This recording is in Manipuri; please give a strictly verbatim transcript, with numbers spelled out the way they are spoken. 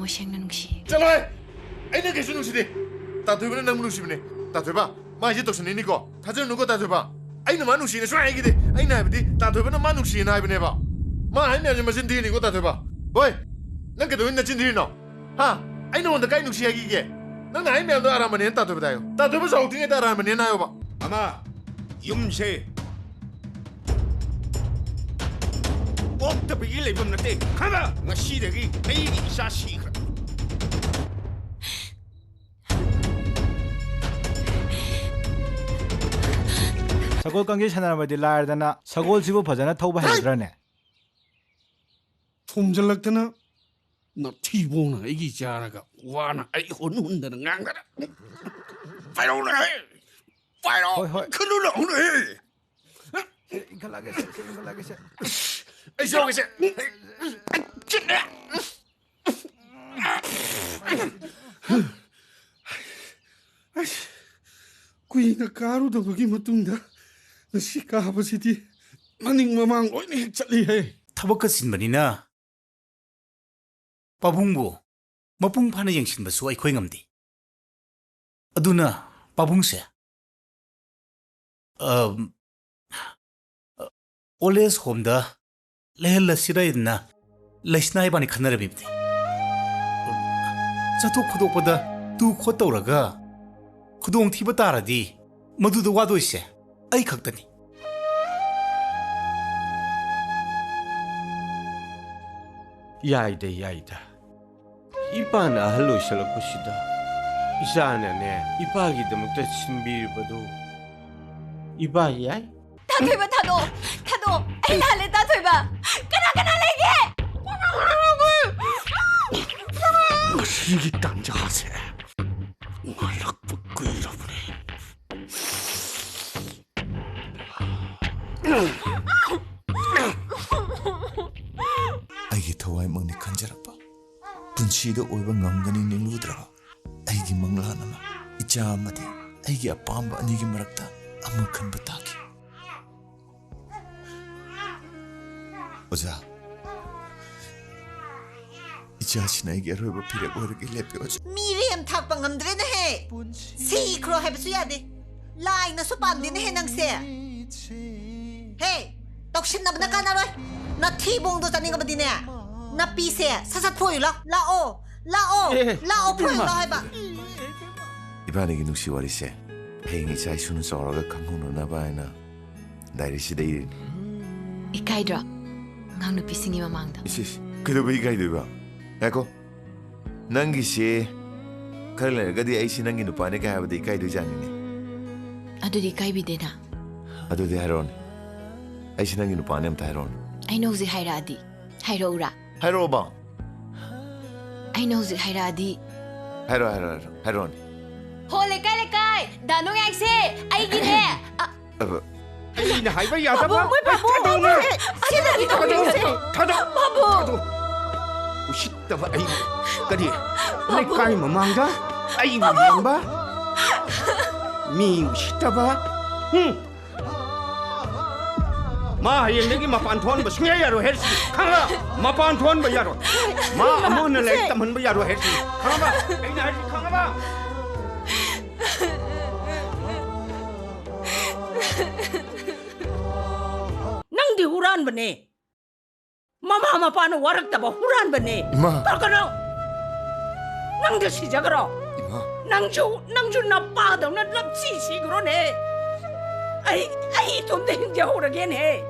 ꯊꯃꯣꯏ ꯁꯦꯡꯅ ꯅꯨꯡꯁꯤ꯫ ꯆꯠꯂꯣꯍꯦ! ꯑꯩꯅ ꯀꯩꯁꯨ ꯅꯨꯡꯁꯤꯗꯦ꯫ ꯇꯥꯊꯣꯏꯕꯅ ꯅꯪꯕꯨ ꯅꯨꯡꯁꯤꯕꯅꯦ꯫ ꯇꯥꯊꯣꯏꯕ, ꯃꯥꯏꯁꯦ ꯇꯧꯁꯟꯅꯩꯅꯤꯀꯣ꯫ ꯊꯥꯖꯔꯨꯅꯨꯀꯣ ꯇꯥꯊꯣꯏꯕ꯫ ꯑꯩꯅ ꯃꯥ ꯅꯨꯡꯁꯤꯅ ꯁꯨꯡꯍꯥꯏ ꯍꯥꯏꯈꯤꯗꯦ꯫ ꯑꯩꯅ ꯍꯥꯏꯕꯗꯤ ꯇꯥꯊꯣꯏꯕꯅ ꯃꯥ ꯅꯨꯡꯁꯤꯅ ꯍꯥꯏꯕꯅꯦꯕ꯫ ꯃꯥ ꯍꯥꯏ ꯃꯌꯥꯝꯁꯦ ꯃꯆꯤꯟ ꯊꯤꯔꯤꯅꯤꯀꯣ ꯇꯥꯊꯣꯏꯕ꯫ ꯍꯣꯏ, ꯅꯪ ꯀꯩꯗꯧꯕꯩ ꯅꯆꯤꯟ ꯊꯤꯔꯤꯅꯣ? ꯍꯥ? ꯑꯩ ꯅꯉꯣꯟꯗ ꯀꯥꯏ ꯅꯨꯡꯁꯤ ꯍꯥꯏꯈꯤꯒꯦ? ꯅꯪꯅ ꯍꯥꯏ ꯃꯌꯥꯝꯗꯣ ꯑꯔꯥꯟꯕꯅꯦꯅ ꯇꯥꯊꯣꯏꯕꯗ ꯍꯥꯏꯌꯣ꯫ ꯇꯥꯊꯣꯏꯕ ꯁꯥꯎꯗ꯭ꯔꯤꯉꯩꯗ ꯑꯔꯥꯟꯕꯅꯦꯅ ꯍꯥꯏꯌꯣꯕ꯫ ꯃꯃꯥ, ꯌꯨꯝꯁꯦ ꯑꯣꯛꯇꯕꯒꯤ ꯂꯩꯐꯝ ꯅꯠꯇꯦ꯫ ꯈꯪꯉꯕ? ꯉꯁꯤꯗꯒꯤ ꯑꯩꯒꯤ ꯏꯆꯥ ꯁꯤꯈ꯭ꯔꯦ꯫ ꯁꯒꯣꯜ ꯀꯥꯡꯖꯩ ꯁꯥꯟꯅꯔꯕꯗꯤ ꯂꯥꯏꯔꯗꯅ ꯁꯒꯣꯜꯁꯤꯕꯨ ꯐꯖꯅ ꯊꯧꯕ ꯍꯩꯒꯗ꯭ꯔꯅꯦ? ꯊꯣꯝꯖꯤꯜꯂꯛꯇꯅ ꯅꯥꯊꯤꯕꯣꯡꯅ ꯑꯩꯒꯤ ꯆꯥꯔꯒ ꯋꯥꯅ ꯑꯩ ꯍꯨꯟ ꯍꯨꯟꯗꯅ ꯉꯥꯡꯗꯅ꯫ ꯄꯥꯏꯔꯛꯎꯅꯦ! ꯄꯥꯏꯔꯛꯑꯣ! ꯍꯣꯏ, ꯍꯣꯏ꯫ ꯈꯨꯜꯂꯨ ꯂꯥꯛꯎꯅꯦ! ꯏꯟꯈꯠꯂꯛꯑꯒꯦ ꯁꯦ, ꯁꯦ, ꯏꯟꯈꯠꯂꯛꯑꯒꯦ ꯁꯦ꯫ ꯑꯩ ꯁꯣꯛꯏꯁꯦ꯫ ꯑꯁ, ꯀꯨꯏꯅ ꯀꯥꯔꯨꯗꯕꯒꯤ ꯃꯇꯨꯡꯗ ꯉꯁꯤ ꯀꯥꯕꯁꯤꯗꯤ ꯃꯅꯤꯡ ꯃꯃꯥꯡ ꯂꯣꯏꯅ ꯍꯦꯛ ꯆꯠꯂꯤꯍꯦ꯫ ꯊꯕꯛꯀ ꯆꯤꯟꯕꯅꯤꯅ ꯄꯥꯕꯨꯡꯕꯨ ꯃꯄꯨꯡ ꯐꯥꯅ ꯌꯦꯡꯁꯤꯟꯕꯁꯨ ꯑꯩꯈꯣꯏ ꯉꯝꯗꯦ꯫ ꯑꯗꯨꯅ ꯄꯥꯕꯨꯡꯁꯦ, ꯑꯝ, ꯑꯣꯜ ꯑꯦꯖ ꯍꯣꯝꯗ ꯂꯩꯍꯜꯂꯁꯤꯔꯥ ꯍꯥꯏꯗꯅ ꯂꯩꯁꯅꯥ ꯏꯕꯥꯅꯤ ꯈꯟꯅꯔꯝꯃꯤꯕꯅꯤ꯫ ꯆꯠꯊꯣꯛ ꯈꯣꯠꯇꯣꯛꯄꯗ ꯇꯨ ꯈꯣꯠ ꯇꯧꯔꯒ ꯈꯨꯗꯣꯡꯊꯤꯕ ꯇꯥꯔꯗꯤ ꯃꯗꯨꯗ ꯋꯥꯗꯣꯏꯁꯦ ꯑꯩ ꯈꯛꯇꯅꯤ꯫ ꯌꯥꯏꯗ, ꯌꯥꯏꯗ꯫ ꯏꯄꯥꯅ ꯑꯍꯜ ꯑꯣꯏꯁꯜꯂꯛꯄꯁꯤꯗ ꯏꯆꯥꯅꯅꯦ, ꯏꯄꯥꯒꯤꯗꯃꯛꯇ ꯁꯤꯟꯕꯤꯔꯤꯕꯗꯨ ꯏꯄꯥ ꯌꯥꯏ꯫ ꯇꯥꯊꯣꯏꯕ, ꯊꯥꯗꯣꯛꯑꯣ! ꯊꯥꯗꯣꯛꯑꯣ! ꯑꯩ ꯂꯥꯜꯂꯦ, ꯇꯥꯊꯣꯏꯕ! ꯀꯅꯥ ꯀꯅꯥ ꯂꯩꯒꯦ? ꯃꯁꯤꯒꯤ ꯇꯥꯟꯖꯥꯁꯦ ꯉꯥꯏꯔꯛꯄ ꯀꯨꯏꯔꯕꯅꯦ꯫ ꯑꯩꯒꯤ ꯊꯋꯥꯏꯃꯛꯅꯤ ꯈꯟꯖꯔꯛꯄ, ꯄꯨꯟꯁꯤꯗ ꯑꯣꯏꯕ ꯉꯝꯒꯅꯤ ꯅꯤꯡꯂꯨꯗ꯭ꯔꯕ ꯑꯩꯒꯤ ꯃꯪꯂꯥꯟ ꯑꯃ, ꯏꯆꯥ ꯑꯃꯗꯤ ꯑꯩꯒꯤ ꯑꯄꯥꯝꯕ ꯑꯅꯤꯒꯤ ꯃꯔꯛꯇ ꯑꯃ ꯈꯟꯕ ꯇꯥꯈꯤ꯫ ꯑꯣꯖꯥ, ꯏꯆꯥꯁꯤꯅ ꯑꯩꯒꯤ ꯑꯔꯣꯏꯕ ꯐꯤꯔꯦꯞ ꯑꯣꯏꯔꯒꯦ ꯂꯦꯞꯄꯤꯌꯨ꯫ ꯃꯤꯔꯦꯝ ꯊꯥꯛꯄ ꯉꯝꯗ꯭ꯔꯦꯅꯦꯍꯦ꯫ ꯁꯤꯈ꯭ꯔꯣ ꯍꯥꯏꯕꯁꯨ ꯌꯥꯗꯦ꯫ ꯂꯥꯏꯅꯁꯨ ꯄꯥꯝꯗꯦꯅꯦꯍꯦ ꯅꯪꯁꯦ꯫ ꯍꯦ, ꯇꯧꯁꯤꯟꯅꯕꯅ ꯀꯥꯟꯅꯔꯣꯏ꯫ ꯅꯊꯤꯕꯣꯡꯗꯣ ꯆꯥꯅꯤꯡꯉꯕꯗꯤꯅꯦ, ꯅꯥꯄꯤꯁꯦ ꯁꯠ ꯁꯠ ꯐꯣꯏꯌꯨ ꯂꯥꯎ꯫ ꯂꯥꯛꯑꯣ, ꯂꯥꯛꯑꯣ, ꯑꯦ, ꯂꯥꯛꯑꯣ, ꯐꯣꯏꯌꯨ ꯏꯕꯦꯝꯃ꯫ ꯂꯥꯎ ꯍꯥꯏꯕ꯫ ꯏꯕꯥꯅꯤꯒꯤ ꯅꯨꯡꯁꯤ ꯋꯥꯔꯤꯁꯦ ꯍꯌꯦꯡ ꯏꯆꯥ ꯏꯁꯨꯅ ꯆꯥꯎꯔꯒ ꯈꯪꯍꯧꯅꯅꯕ ꯍꯥꯏꯅ ꯗꯥꯏꯔꯤꯁꯤꯗ ꯏꯔꯤꯅꯤ꯫ ꯏꯀꯥꯏꯗ꯭ꯔꯣ? ꯑꯉꯥꯡ ꯅꯨꯄꯤꯁꯤꯡꯒꯤ ꯃꯃꯥꯡꯗ꯫ ꯏꯁ, ꯏꯁ, ꯀꯩꯗꯧꯕꯩ ꯏꯀꯥꯏꯗꯣꯏꯕ? ꯉꯥꯏꯈꯣ, ꯅꯪꯒꯤꯁꯦ ꯈꯔ ꯂꯩꯔꯒꯗꯤ ꯑꯩꯁꯤ ꯅꯪꯒꯤ ꯅꯨꯄꯥꯅꯦ ꯀꯥꯏ ꯍꯥꯏꯕꯗ ꯏꯀꯥꯏꯗꯣꯏꯖꯥꯠꯅꯤꯅꯦ꯫ ꯑꯗꯨꯗꯤ ꯏꯀꯥꯏꯕꯤꯗꯦꯅ꯫ ꯑꯗꯨꯗꯤ ꯍꯥꯏꯔꯛꯑꯣꯅꯦ, ꯑꯩꯁꯤ ꯅꯪꯒꯤ ꯅꯨꯄꯥꯅꯦ ꯑꯝꯇ ꯍꯥꯏꯔꯛꯑꯣꯅꯦ꯫ ꯑꯩꯅ ꯍꯧꯖꯤꯛ ꯍꯥꯏꯔꯛꯑꯗꯤ? ꯍꯥꯏꯔꯛꯎꯔꯥ? ꯍꯥꯏꯔꯛꯑꯣꯕ꯫ ꯑꯩꯅ ꯍꯧꯖꯤꯛ ꯍꯥꯏꯔꯛꯑꯗꯤ? ꯍꯥꯏꯔꯛꯑꯣ, ꯍꯥꯏꯔꯛꯑꯣ, ꯍꯥꯏꯔꯛꯑꯣ, ꯍꯥꯏꯔꯛꯑꯣꯅꯦ꯫ ꯍꯣ, ꯂꯩꯀꯥꯏ, ꯂꯩꯀꯥꯏ, ꯗꯥ ꯅꯣꯡꯌꯥꯏꯁꯦ ꯑꯩꯒꯤꯅꯦ꯫ ꯑ, ꯑꯕ꯫ ꯑꯩꯅ ꯍꯥꯏꯕ ꯌꯥꯗꯕ꯫ ꯄꯥꯕꯨꯡ, ꯃꯣꯏ ꯄꯥꯕꯨꯡ, ꯀꯩꯗꯧꯅꯣ? ꯃꯣꯏ ꯁꯤꯗꯒꯤ ꯊꯥꯗꯣꯛꯑꯣ, ꯇꯧꯔꯤꯁꯦ꯫ ꯊꯥꯗꯣꯛꯑꯣ, ꯄꯥꯕꯨꯡ꯫ ꯊꯥꯗꯣꯛꯑꯣ꯫ ꯎꯁꯤꯠꯇꯕ ꯑꯩ꯫ ꯀꯔꯤ? ꯄꯥꯕꯨꯡ꯫ ꯂꯩꯀꯥꯏ ꯃꯃꯥꯡꯗ ꯑꯩꯕꯨ ꯄꯥꯕꯨꯡ꯫ ꯂꯦꯡꯕ? ꯃꯤ ꯎꯁꯤꯠꯇꯕ? ꯍꯨꯝ꯫ ꯃꯥ ꯍꯌꯦꯡꯗꯒꯤ ꯃꯄꯥꯟ ꯊꯣꯛꯍꯟꯕ ꯁꯨꯡꯌꯥ ꯌꯥꯔꯣꯏ ꯍꯥꯏꯔꯤꯁꯤ, ꯈꯪꯉꯕ? ꯃꯄꯥꯟ ꯊꯣꯛꯍꯟꯕ ꯌꯥꯔꯣꯏ꯫ ꯃꯥ ꯑꯃꯨꯛ ꯍꯟꯅ ꯂꯥꯏꯔꯤꯛ ꯇꯝꯍꯟꯕ ꯌꯥꯔꯣꯏ ꯍꯥꯏꯔꯤꯁꯤ, ꯈꯪꯉꯕ? ꯑꯩꯅ ꯍꯥꯏꯔꯤꯁꯤ ꯈꯪꯉꯕ? ꯅꯪꯗꯤ ꯍꯨꯔꯥꯟꯕꯅꯦ꯫ ꯃꯃꯥ ꯃꯄꯥꯅ ꯋꯥꯔꯛꯇꯕ ꯍꯨꯔꯥꯟꯕꯅꯦ꯫ ꯏꯃꯥ꯫ ꯇꯧꯔꯛꯀꯅꯣ꯫ ꯅꯪꯁꯨ ꯁꯤꯖꯈ꯭ꯔꯣ꯫ ꯏꯃꯥ꯫ ꯅꯪꯁꯨ, ꯅꯪꯁꯨ ꯅꯄꯥꯗꯧꯅ ꯂꯞꯁꯤ ꯁꯤꯈ꯭ꯔꯣꯅꯦ꯫ ꯑꯩ, ꯑꯩ ꯏꯇꯣꯝꯇ ꯍꯤꯡꯖꯍꯧꯔꯒꯦꯅꯦ꯫